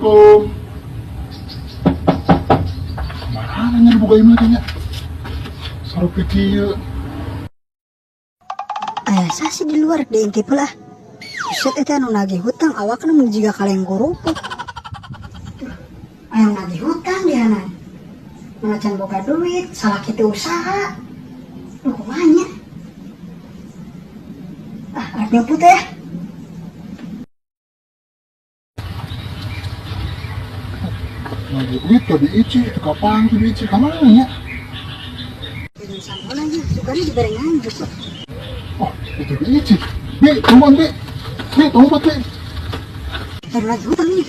Assalamualaikum. Kemana nya buka imah teh nya? Sarupi kieu. Aya sasi di luar diintip lah. Buset, eta anu nagih hutang awakna mun jiga kaleng kerupuk. Aya nagih hutang dianan. Mana can boga duit, salah kitu usaha. Duh, kumaha nya? Ah, arek nyumput ya. Nagih duit ka Bi Ici, teu kapanggih Bi Ici ka mana nya? Jangan sambal aja, sukanya dibere nganjuk. Oh, itu Bi Ici. Bi, tungguan, Bi. Bi, tunggu, Bi. Baru lagi hutang nih.